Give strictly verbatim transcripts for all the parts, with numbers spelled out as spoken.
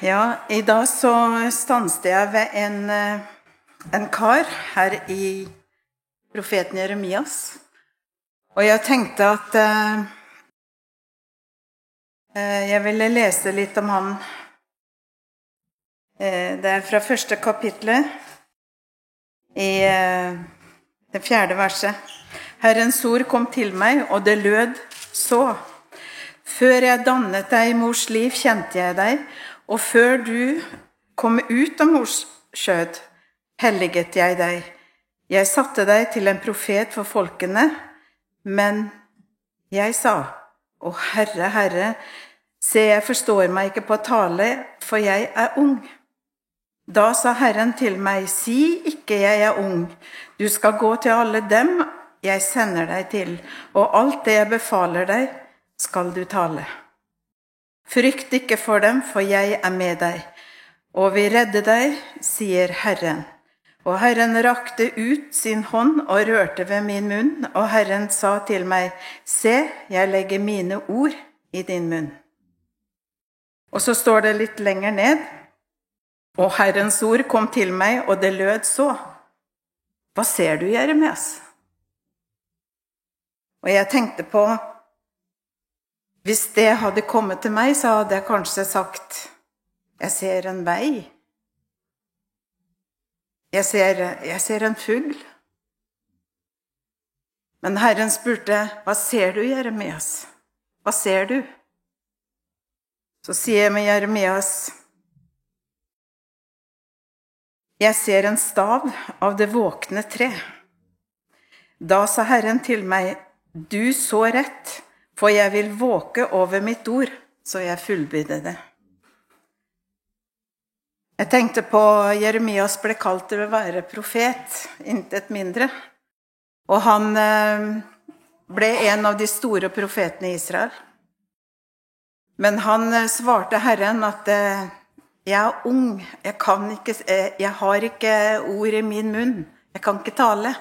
Ja, i dag så stanset jeg ved en, eh, en kar her i profeten Jeremias. Og jeg tenkte at, eh, eh, jeg ville lese litt om han. Eh, det er fra første kapitlet i, eh, det fjerde verset. Herrens ord kom til meg, og det lød så. Før jeg dannet deg i mors liv, kjente jeg deg, og før du kom ut av mors skjød, helliget jeg deg. Jeg satte deg til en profet for folkene, men jeg sa, «Å Herre, Herre, se, jeg forstår meg ikke på å tale, for jeg er ung.» Da sa Herren til meg, «Si ikke, jeg er ung. Du skal gå til alle dem jeg sender deg til, og alt det jeg befaler deg, skal du tale. Frykt ikke for dem, for jeg er med deg, og vil redde deg, sier Herren.» Og Herren rakte ut sin hånd og rørte ved min munn, og Herren sa til meg, «Se, jeg legger mine ord i din munn.» Og så står det litt lenger ned, «Og Herrens ord kom til meg, og det lød så: Hva ser du, Jeremias?» Og jeg tenkte på, hvis det hadde kommet til meg, så hadde jeg kanskje sagt, «Jeg ser en vei. Jeg ser, jeg ser en fugl.» Men Herren spurte, «Hva ser du, Jeremias? Hva ser du?» Så sier jeg med Jeremias, «Jeg ser en stav av det våkne tre.» Da sa Herren til meg, «Du så rett, for jeg vil våke over mitt ord, så jeg fullbyrder det.» Jeg tenkte på, Jeremias ble kalt til å være profet, intet mindre. Og han, eh, ble en av de store profetene i Israel. Men han, eh, svarte Herren at, eh, «Jeg er ung, jeg kan ikke, eh, jeg har ikke ord i min munn, jeg kan ikke tale.»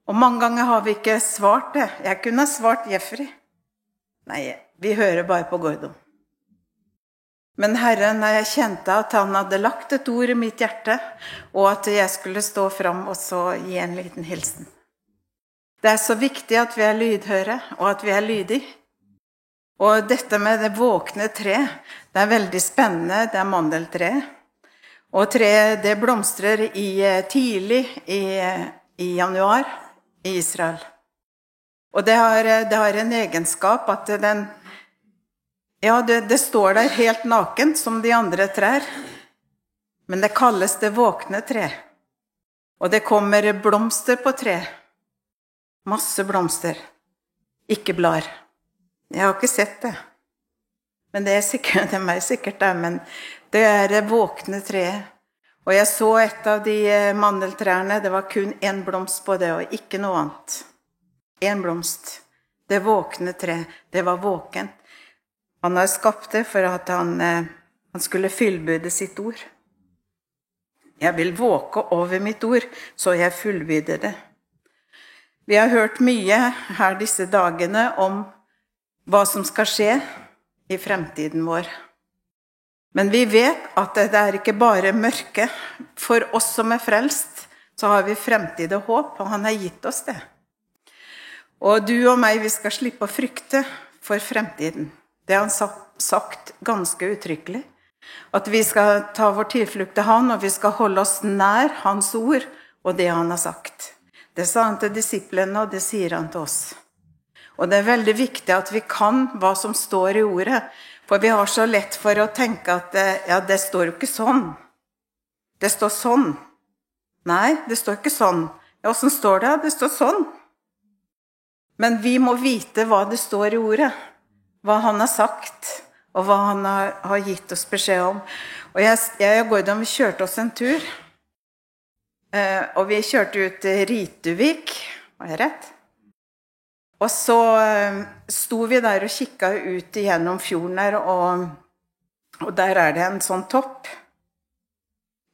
Og mange ganger har vi ikke svart det. Jeg kunne ha svart Jeffrey. Nei, vi hører bare på Gordon. Men Herren, jeg kjente at han hadde lagt et ord i mitt hjerte, og at jeg skulle stå fram og så gi en liten hilsen. Det er så viktig at vi er lydhøre, og at vi er lydig. Og dette med det våkne tre, det er veldig spennende, det er mandeltre. Og tre, det blomstrer i, eh, tidlig i, i januar i Israel. Og det har, eh, det har en egenskap at den, ja, det, det står der helt naken som de andre trær. Men det kalles det våkne tre. Og det kommer blomster på tre. Masse blomster. Ikke blar. Jeg har ikke sett det. Men det er sikkert, det er mer sikkert det, men det er det våkne treet. Og jeg så et av de, eh, mandeltrærne, det var kun en blomst på det, og ikke noe annet. En blomst. Det våkne tre, det var våkent. Han har skapt det for at han, eh, han skulle fullbyrde sitt ord. «Jeg vil våke over mitt ord, så jeg fullbyrder det.» Vi har hørt mye her disse dagene om hva som skal skje i fremtiden vår. Men vi vet at det er ikke bare mørke. For oss som er frelst, så har vi fremtid og håp, og han har gitt oss det. Og du og meg, vi skal slippe å frykte for fremtiden. Det har han sa-, sagt ganske uttrykkelig. At vi skal ta vår tilflukt til han, og vi skal holde oss nær hans ord og det han har sagt. Det sa han til disiplene, og det sier han til oss. Og det er veldig viktig at vi kan hva som står i ordet, for vi har så lett for å tenke at, eh, ja, det står jo ikke sånn. Det står sånn. Nei, det står ikke sånn. Ja, hvordan står det? Det står sånn. Men vi må vite hva det står i ordet, hva han har sagt, og hva han har, har gitt oss beskjed om. Og jeg, jeg og Gordon, vi kjørte oss en tur, eh, og vi kjørte ut til Rituvik, var det rett? Og så, eh, sto vi der og kikka ut igjennom fjorden der, og, og der er det en sånn topp.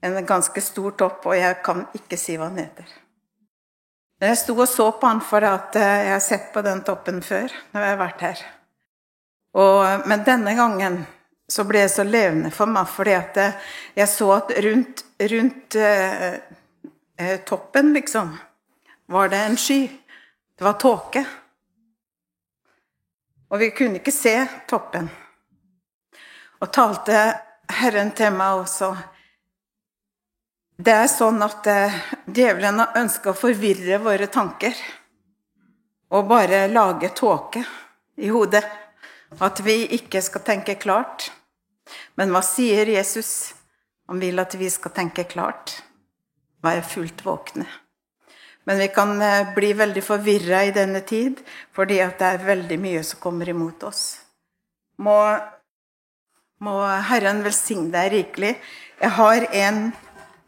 En ganske stor topp, og jeg kan ikke si hva den heter. Men jeg sto og så på han for at, eh, jeg har sett på den toppen før, når jeg har vært her. Og, men denne gangen så ble det så levende for meg, fordi at eh, jeg så at rundt, rundt eh, eh, toppen, liksom, var det en sky. Det var tåke. Og vi kunne ikke se toppen. Og talte Herren til meg også. Det er sånn at eh, djevelen har ønsket å forvirre våre tanker og bare lage tåke i hodet. At vi ikke skal tenke klart. Men hva sier Jesus? Han vil at vi skal tenke klart. Være fullt våkne. Men vi kan eh, bli veldig forvirret i denne tid, fordi at det er veldig mye som kommer imot oss. Må, må Herren velsigne deg rikelig. Jeg har en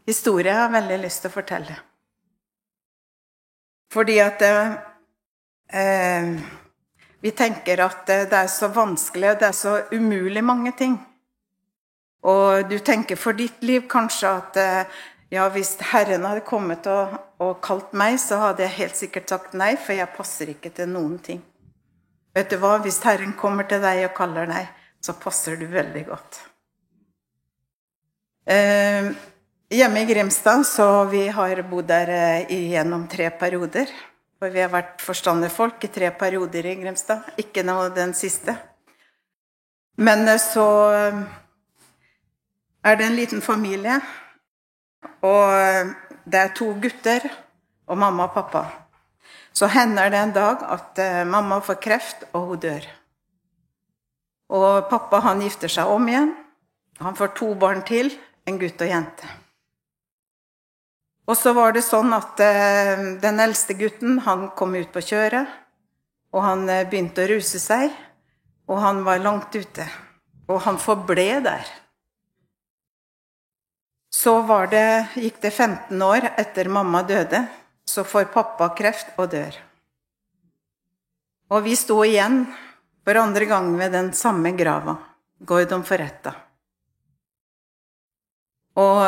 historie jeg har veldig lyst til å fortelle. Fordi at eh, eh, vi tenker at eh, det er så vanskelig, og det er så umulig mange ting. Og du tenker for ditt liv kanskje at eh, ja, hvis Herren hadde kommet og, og kalt meg, så hadde jeg helt sikkert sagt nei, for jeg passer ikke til noen ting. Vet du hva, hvis Herren kommer til deg og kaller deg, så passer du veldig godt. Eh, hjemme i Grimstad, så vi har bodd der eh, gjennom tre perioder. For vi har vært forstanderfolk i tre perioder i Grimstad, ikke nå den siste. Men eh, så eh, er det en liten familie, og eh, det er to gutter og mamma og pappa. Så hender det en dag at eh, mamma får kreft, og hun dør. Og pappa, han gifter seg om igjen. Han får to barn til, en gutt og jente. Og så var det sånn at eh, den eldste gutten, han kom ut på kjøret, og han eh, begynte å ruse seg, og han var langt ute. Og han forble der. Så var det, gikk det femten år etter mamma døde, så får pappa kreft og dør. Og vi sto igjen for andre gang ved den samme grava, Gordon Foretta. Og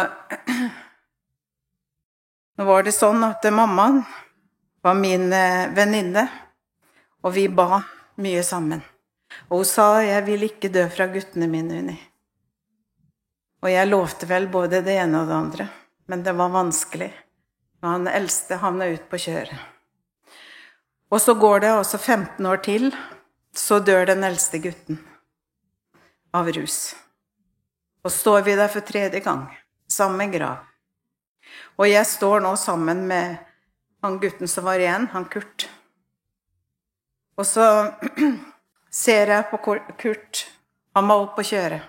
nå var det sånn at mammaen var min eh, venninne, og vi ba mye sammen. Og hun sa, jeg vil ikke dø fra guttene mine, Unni. Og jeg lovte vel både det ene og det andre, men det var vanskelig. Og han eldste havna ut på kjøret. Og så går det altså femten år til, så dør den eldste gutten av rus. Og står vi der for tredje gang, samme grav. Og jeg står nå sammen med han gutten som var igjen, han Kurt. Og så ser jeg på Kur- Kurt, han må opp og kjøre.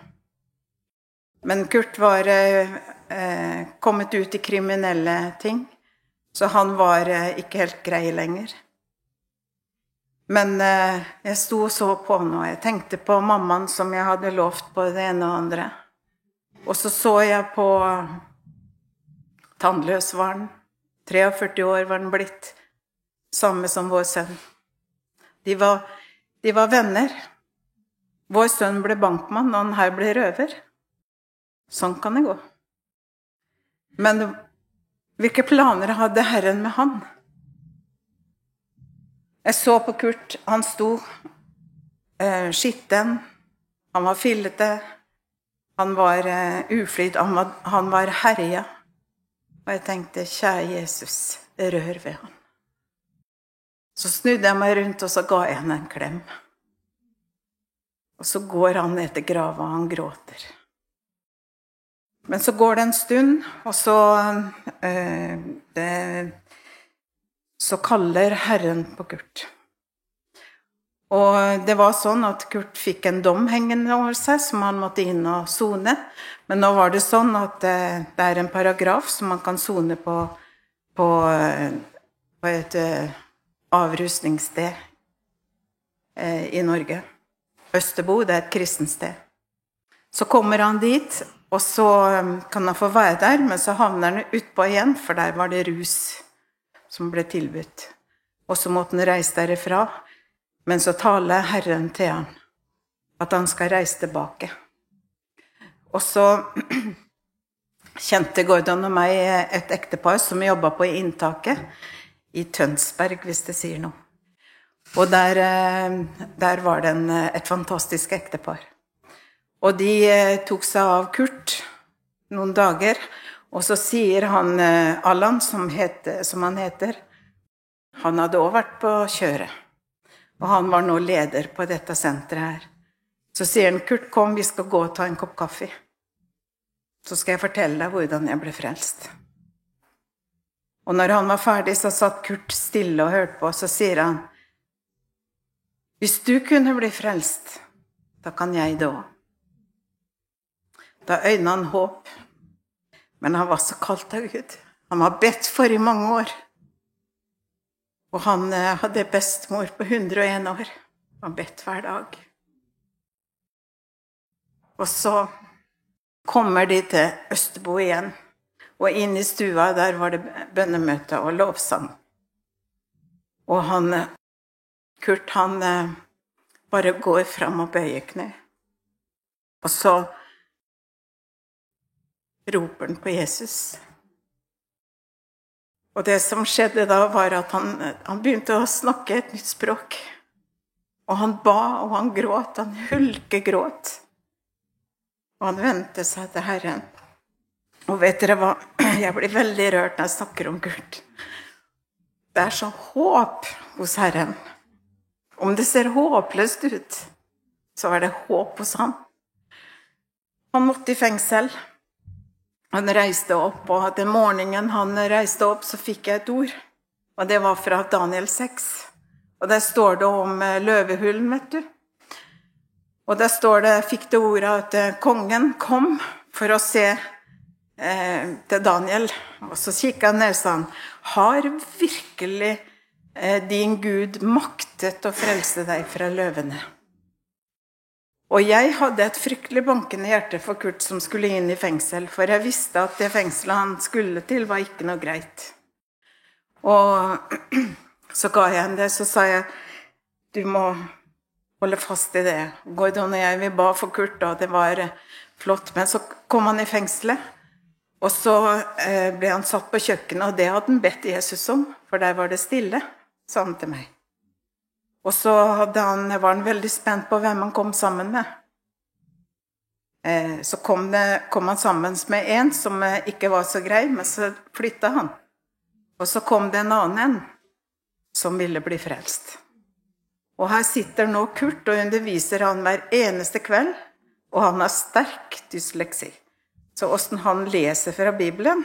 Men Kurt var eh, eh, kommet ut i kriminelle ting, så han var eh, ikke helt grei lenger. Men eh, jeg sto og så på han, og jeg tenkte på mammaen som jeg hadde lovt på det ene og andre. Og så så jeg på tannløs var han, treogførti år var han blitt, samme som vår sønn. De var, de var venner. Vår sønn ble bankmann, og han her ble røver. Sånn kan det gå. Men hvilke planer hadde Herren med han? Jeg så på Kurt, han sto eh, skitten, han var fillete, han var eh, uflidd, han var, han var herja. Og jeg tenkte, kjære Jesus, rør ved han. Så snudde jeg meg rundt, og så ga jeg henne en klem. Og så går han etter grava, og han gråter. Men så går det en stund, og så, eh, det, så kaller Herren på Kurt. Og det var sånn at Kurt fikk en dom hengende over seg, som han måtte inn og sone. Men nå var det sånn at eh, det er en paragraf som man kan sone på, på, eh, på et eh, avrusningssted eh, i Norge. Østerbo, det er et kristent sted. Så kommer han dit, og så um, kan han få være der, men så havner han utpå igjen, for der var det rus som ble tilbudt. Og så måtte han reise derifra, men så taler Herren til han, at han skal reise tilbake. Og så kjente Gordon og meg et ektepar som jobbet på inntaket i Tønsberg, hvis det sier noe. Og der, eh, der var det en, eh, et fantastisk ektepar. Og de eh, tok seg av Kurt noen dager, og så sier han eh, Allan, som, het, som han heter, han hadde også vært på kjøret, og han var nå leder på dette senteret her. Så sier han, Kurt, kom, vi skal gå og ta en kopp kaffe. Så skal jeg fortelle deg hvordan jeg ble frelst. Og når han var ferdig, så satt Kurt stille og hørte på, så sier han, hvis du kunne bli frelst, da kan jeg det også. Da øynet han håp. Men han var så kalt av Gud. Han var bedt for i mange år. Og han eh, hadde bestemor på hundre og en år. Han bedt hver dag. Og så kommer de til Østerbo igjen. Og inn i stua, der var det bønnemøte og lovsang. Og han, eh, Kurt, han eh, bare går fram og bøyer kne. Og så roper han på Jesus. Og det som skjedde da, var at han, han begynte å snakke et nytt språk. Og han ba, og han gråt, han hulkegråt. Og han vendte seg til Herren. Og vet dere hva? Jeg blir veldig rørt når jeg snakker om Kurt. Det er så håp hos Herren. Om det ser håpløst ut, så er det håp hos ham. Han måtte i fengsel. Han reiste opp, og den morgenen han reiste opp, så fikk jeg et ord. Og det var fra Daniel seks. Og der står det om eh, løvehulen, vet du. Og der står det, fikk det ordet at eh, kongen kom for å se eh, til Daniel. Og så kikket han ned og sa han, har virkelig eh, din Gud maktet å frelse deg fra løvene? Og jeg hadde et fryktelig bankende hjerte for Kurt som skulle inn i fengsel, for jeg visste at det fengselet han skulle til var ikke noe greit. Og så ga jeg henne det, så sa jeg, du må holde fast i det. Gordon og jeg, vi ba for Kurt, og det var eh, flott. Men så kom han i fengselet, og så eh, ble han satt på kjøkkenet, og det hadde han bedt Jesus om, for der var det stille, sa han til meg. Og så hadde han, var han veldig spent på hvem han kom sammen med. Eh, så kom, det, kom han sammen med en som eh, ikke var så grei, men så flytta han. Og så kom det en annen en som ville bli frelst. Og her sitter nå Kurt og underviser han hver eneste kveld, og han har sterk dysleksi. Så hvordan han leser fra Bibelen,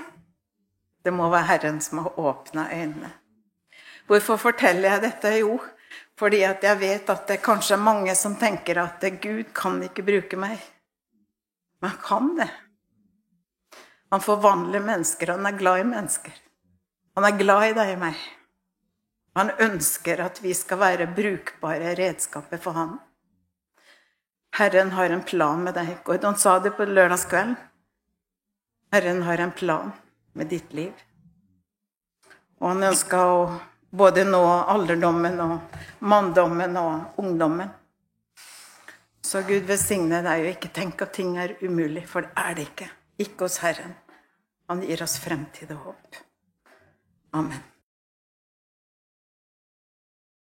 det må være Herren som har åpnet øynene. Hvorfor forteller jeg dette? Jo, fordi at jeg vet at det kanskje er mange som tenker at eh, Gud kan ikke bruke meg. Men han kan det. Han forvandler mennesker, han er glad i mennesker. Han er glad i deg og meg. Han ønsker at vi skal være brukbare redskaper for han. Herren har en plan med deg. Gordon sa det på lørdagskvelden. Herren har en plan med ditt liv. Og han ønsker å både nå alderdommen og manndommen og ungdommen. Så Gud velsigne deg, og ikke tenk at ting er umulig, for det er det ikke. Ikke hos Herren. Han gir oss fremtid og håp. Amen.